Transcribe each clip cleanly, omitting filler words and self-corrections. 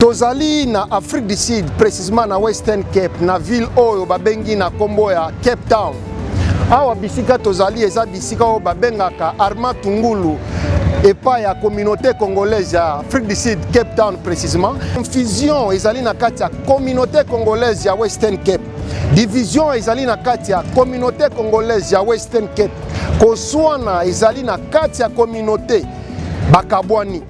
Tozali na Afrique du Sud, précisément na Western Cape, na ville oyo babengi na kombo ya Cape Town. Awa bisika tozali eza bisika oyo babengaka Arma Tungulu epai ya communauté congolaise ya Afrique du Sud, Cape Town précisément. Confusion ezali na kati ya communauté congolaise ya Western Cape. Division ezali na kati ya communauté congolaise ya Western Cape. Koswana ezali na kati ya communauté bakabwani.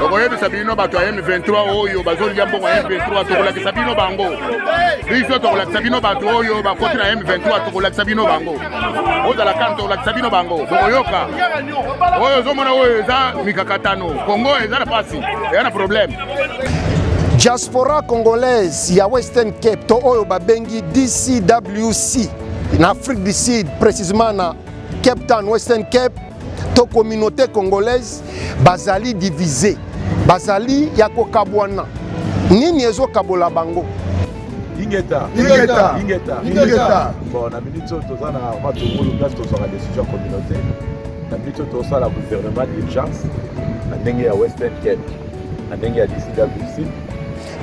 Tokoyebisa bino bato ya M23 oyo bazolia mbongo ya M23, tokolakisa bino bango. Biso tokolakisa bino bato oyo bakoti na M23, tokolakisa bino bango. Ozala kani, tokolakisa bino bango, bokoyoka. Oyo ozomona oyo eza mikakatano. Kongo eza na pasi, eza na problème. Diaspora congolaise ya Western Cape to oyo babengi DCWC na Afrique du Sud, précisément na Cape Town, Western Cape to communauté congolaise bazali divise, bazali ya kokabwana. Nini ezokabola bango? Ingeta. Ingeta. Ingeta. Ingeta. Bon, na minute oyo toza na Matungulu place tozwaka décision ya communauté. Na minute oyo tozosala gouvernement d'urgence na ndenge ya Western Cape, na ndenge ya DCWC.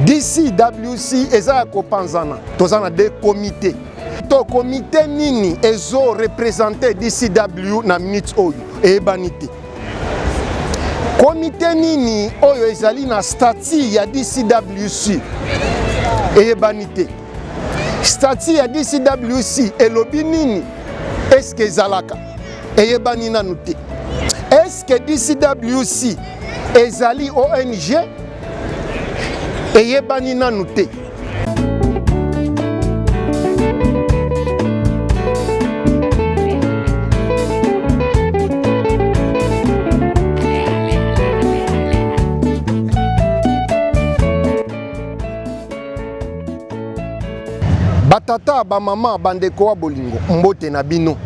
DCWC eza ya kopanzana, toza na deux comités. To comité nini ezo représenter DCW na minute oyo eyebani te. Comité nini oyo ezali na statut ya DCWC eyebani te. Statut ya DCWC elobi nini? Est-ce que ezalaka? Eyebani nanu te. Est-ce que DCWC ezali ONG? Eyebani nanu te. Batata, bamama, bandeko wa bolingo, mbote na bino.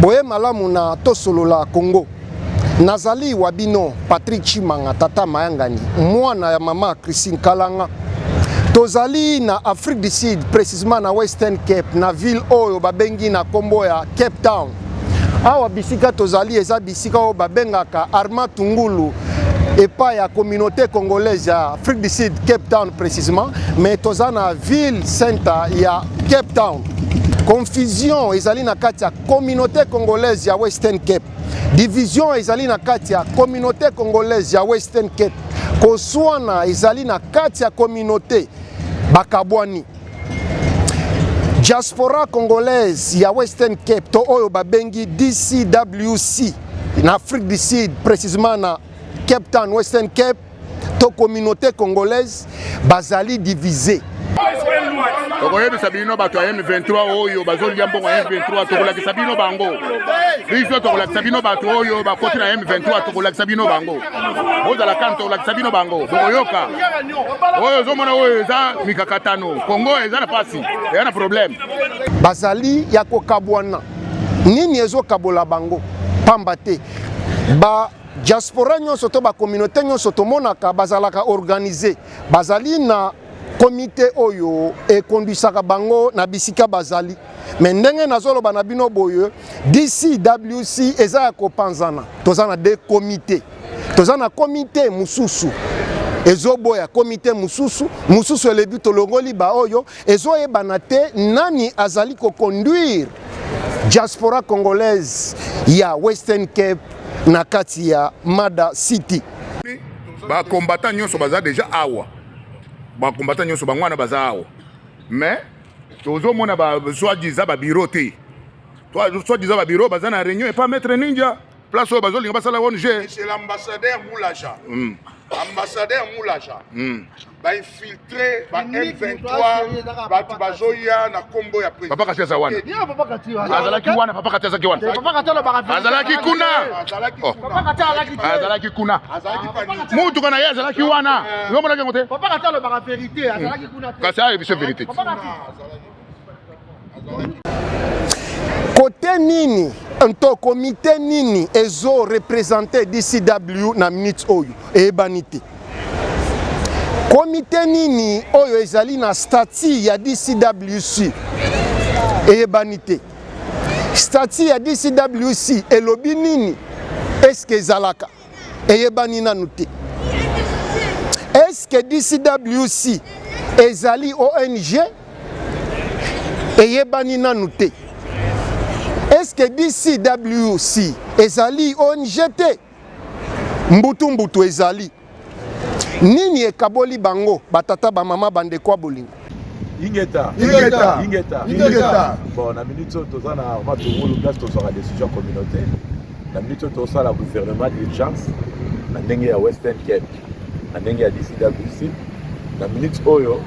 Boye malamu na Tosolola Congo. Nazali wa bino Patrick Tshimanga, tata Mayangani, mwana ya mama Christine Kalanga. Tozali na Afrique du Sud, précisément na Western Cape, na ville oyo babengi na kombo ya Cape Town. Awa bisika tozali eza bisika oyo babengaka Arma Tungulu epai ya communauté congolaise ya Afrique du Sud, Cape Town précisément, mais toza na ville center ya Cape Town. Confusion ezali na kati ya communauté congolaise ya Western Cape. Division ezali na kati ya communauté congolaise ya Western Cape. Koswana ezali na kati ya communauté bakabwani. Diaspora congolaise ya Western Cape to oyo babengi DCWC na Afrique du Sud, précisément na Cape Town, Western Cape to communauté congolaise bazali divisé. Tokoyebisa bino bato ya M23 oyo bazolia mbongo ya M23, tokolakisa bino bango. Biso tokolakisa bino bato oyo bakoti na M23, tokolakisa bino bango. Bozala kani, tokolakisa bino bango, bokoyoka. Oyo ozomona oyo eza mikakatano. Kongo eza na pasi, eza na problème. Bazali ya kokabwana. Nini ezokabola bango? Pamba te ba diaspora nyonso to ba communauté nyonso tomonaka bazalaka organise, bazali na comité oyo ekondwisaka bango na bisika bazali. Mais ndenge nazoloba na bino boye, DCWC eza ya kopanzana. Toza na deux comité, toza na comité mosusu ezoboya comité mosusu, mosusu elebi tolongoli ba oyo ezoyebana te nani azali koconduire diaspora congolaise ya Western Cape na kati ya Mada City. Ba combattant nyonso baza déjà awa, ba combattant nyonso bango wana baza awa, mais tozomona ba soi-disant ba bureau te, soi-disant ba bureau baza na réunion epa maître Ninja, place oyo bazolinga basala ONG. C'est l'ambassadeur Moulaja. Ambassadeur Moulaja. Ba infiltré ba M23 bato bazoya na kombo ya président. Papa Kati aza wana. Azalaki wana, Papa Kati azalaki wana. Azalaki kuna. Azalaki kuna. Mutuka na ye azalaki wana. Yo monaki yango te? Papa Kati alobaka vérité, azalaki kuna te. Kasi ayebi biso vérité. Côté nini nto comité nini ezo représenter DCW na minute oyo eyebani te. Comité nini oyo ezali na statut ya DCWC eyebani te. Statut ya DCWC elobi nini? Est-ce que ezalaka? Eyebani nanu te. Est-ce que DCWC ezali ONG? Eyebani nanu te. Est-ce que DCWC ezali ONG te? Mbutu mbutu ezali. Nini ekaboli bango batata bamama bandeko ya bolingo? Ingeta. Ingeta. Ingeta. Ingeta. Bon, na minute oyo toza na Matungulu place tozwaka décision ya communauté. Na minute oyo tozosala gouvernement d'urgence na ndenge ya Western Cape, na ndenge ya DCWC. Na minute oyo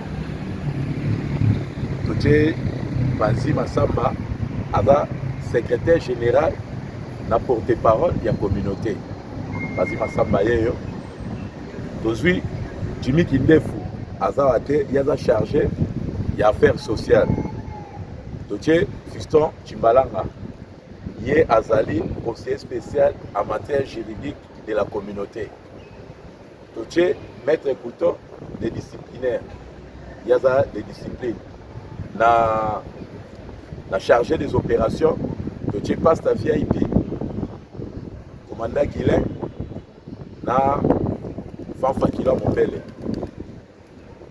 totie Panzi Masamba aza secrétaire général na porte-parole ya communauté. Panzi Masamba yeyo tozwi Jimmy Kindefu aza wa te, ye aza chargé ya affaires sociales. Totie Fiston Chimbalanga, ye azali conseiller spécial en matière juridique de la communauté. Totie Maître Couteau de disciplinaire, ye aza de discipline. Na chargé des opérations, totie Pasta VIP, commandant Guilain na Fanfa Kila Mopele.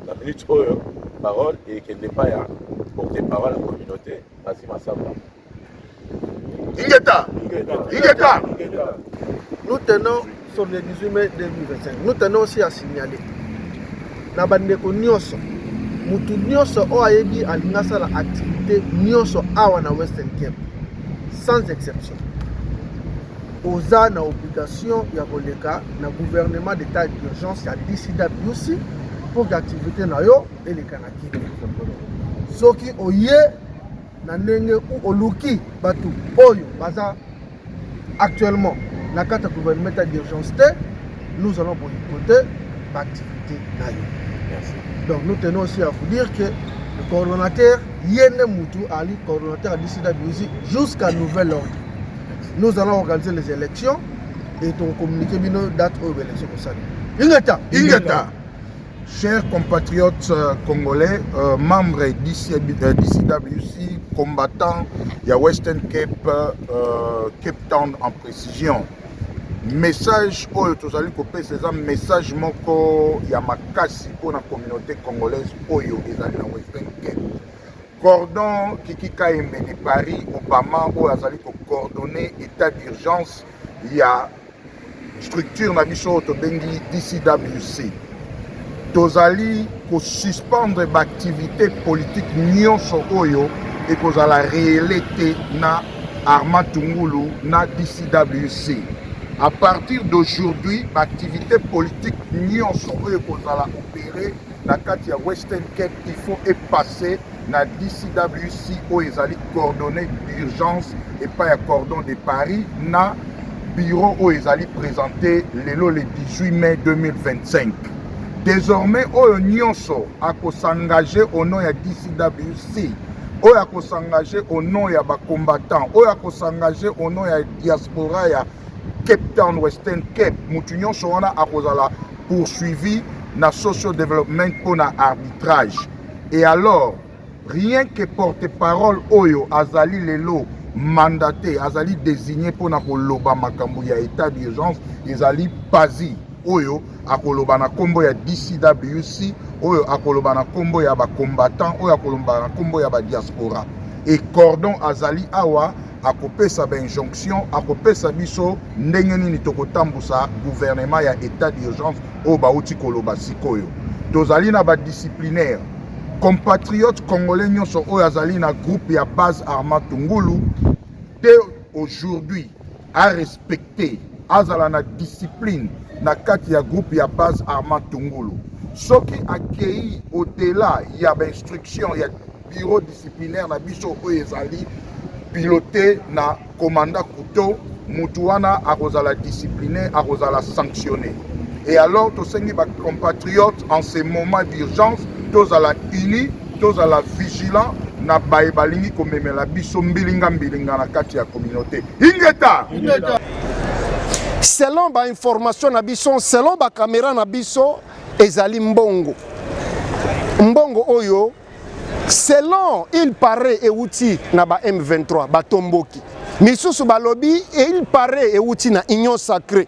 Na minute oyo parole ekende pa ya porte-parole ya communauté Pasi Masamba. Ingeta. Ingeta. Ingeta. Nous tenons sur le 18 mai 2025. Nous tenons aussi à signaler na bandeko nyonso, mutu nyonso oyo ayebi alingi asala activité nyonso awa na Western Cape sans exception, oza na obligation ya koleka na gouvernement d'état d'urgence ya DCWC pour que activité na yo eleka na kimia. Soki oye na ndenge ou oluki bato oyo baza actuellement na kati ya gouvernement état d'urgence te, nous allons boycotter l'activité na yo. Merci. Donc nous tenons aussi à vous dire que le coordonnateur Yene Moutou Ali, coordonnateur à DCWC jusqu'à nouvel ordre. Nous allons organiser les élections et on communiquer une date aux élections comme ça. Ingeta. Ingeta. Chers compatriotes congolais, membres DCWC, combattants ya Western Cape, Cape Town en précision. Message oyo tozali kopesa eza message moko ya makasi mpona communauté congolaise oyo ezali na Western Cape. Cordon Kiki Kayembe de Paris, Obama oyo azali kocoordonner état d'urgence ya structure na biso oyo tobengi DCWC. Tozali kosuspendre baactivité politique nyonso oyo ekozala réélé te na Armand Tungulu na DCWC. À partir d'aujourd'hui, baactivité politique nyonso oyo ekozala opéré na kati ya Western Cape, il faut epasser na DCWC oyo ezali coordonné d'urgence epai ya cordon de Paris na bureau oyo ezali présenté lelo le 18 mai 2025. Désormais oyo nyonso akosengage au nom ya DCWC, oyo akosengage au nom ya bacombattant, oyo akosengage au nom ya diaspora ya Cape Town Western Cape, mutu nyonso wana akozala poursuivi na social development mpona arbitrage. Et alors rien que porte-parole oyo azali lelo mandaté, azali désigné mpona koloba makambo ya état d'urgence, ezali Pazi oyo akoloba na kombo ya DCWC, oyo akoloba na kombo ya bacombattant, oyo akoloba na kombo ya badiaspora. Et cordon azali awa akopesa bainjonction, akopesa biso ndenge nini tokotambusa gouvernement ya état d'urgence oyo bauti koloba sikoyo. Tozali na badisciplinaire compatriote congolais nyonso oyo azali na groupe ya base Armand Tungulu dès aujourd'hui a respecté, azala na discipline na kati ya groupe ya base Armand Tungulu. Soki akei au-delà ya bainstruction ya bureau disciplinaire na biso oyo ezali piloté na commandant Couteau, mutu wana akozala discipliné, akozala sanctionné. Et alors tosengi bacompatriotes en ce moment d'urgence tozala unis, tozala vigilant na baye balingi komemela biso mbilinga mbilinga na kati ya communauté. Ingeta. Ingeta. Selon ba information na biso, selon ba caméra na biso, ezali mbongo. Mbongo oyo selon il paraît euti na ba M23 batomboki. Misusu balobi et il paraît euti na Union Sacrée.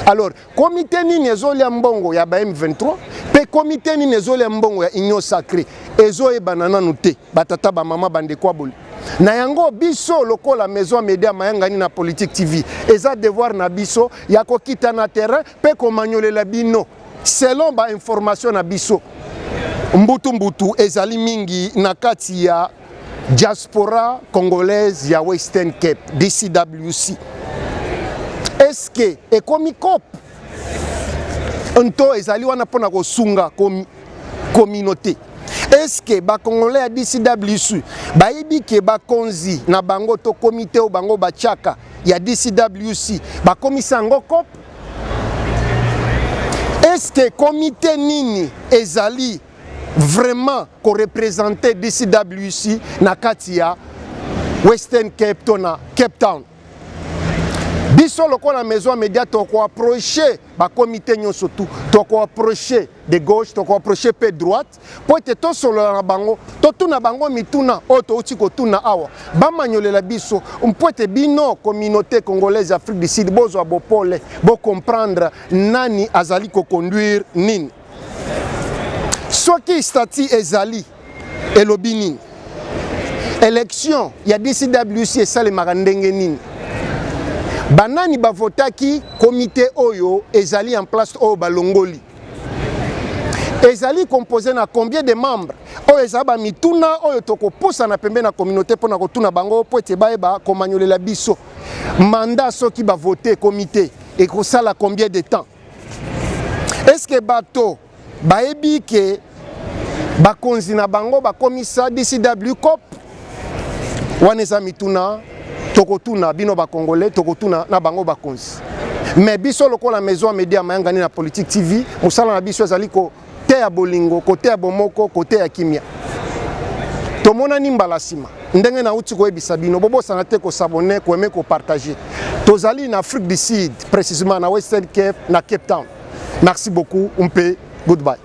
Alors comité nini ezolia mbongo ya ba M23 mpe comité nini ezolia mbongo ya Union Sacrée ezoyebana nanu te, batata bamama bandeko ya boli. Na yango biso lokola Maison Media Mayangani na Politique TV, eza devoir na biso ya kokita na terrain mpe komanyolela bino selon ba information na biso. Mbutu mbutu ezali mingi na kati ya diaspora congolaise ya Western Cape DCWC. Est-ce que ekomi cop nto ezali wana mpona kosunga communauté? Est-ce que bacongolais ya DCWC bayebi ke bakonzi na bango to komite oyo bango batiaka ya DCWC bakomisa yango cop? Est-ce que komite nini ezali vraiment korepresente DCWC na kati ya Western Cape to na Cape Town? Biso lokola Maison Media tokoapproche bakomite nyonso tu, tokoapproche de gauche, tokoapproche mpe droite, mpo ete tosolola na bango, totuna bango mituna oyo touti kotuna awa, bamanyolela biso, mpo ete bino communauté congolaise Afrique du Sud bozwa bopole, bocomprendre nani azali koconduire nini. Soki statut ezali, elobi nini? Élection ya DCWC esalemaka ndenge nini? Banani bavotaki komite oyo ezali en place oyo balongoli? Ezali composé na combien de membres? Oyo ezali bamituna oyo tokopusana pembeni na communauté mpona kotuna bango mpo ete bayeba komanyolela biso. Mandat soki bavote komite ekosala combien de temps? Est-ce que bato bayebi ke bakonzi na bango bakomisa DCW cop? Wana eza mituna tokotuna bino bacongolais, tokotuna na bango bakonzi. Mais biso lokola Maison Media Mayangani na Politique TV, mosala na biso ezali koteya bolingo, koteya bomoko, koteya kimia. Tomonani mbala nsima. Ndenge nauti koyebisa bino, bobosana te kosabone, koaimer, kopartager. Tozali na Afrique du Sud, précisément na Western Cape, na Cape Town. Merci beaucoup mpe goodbye.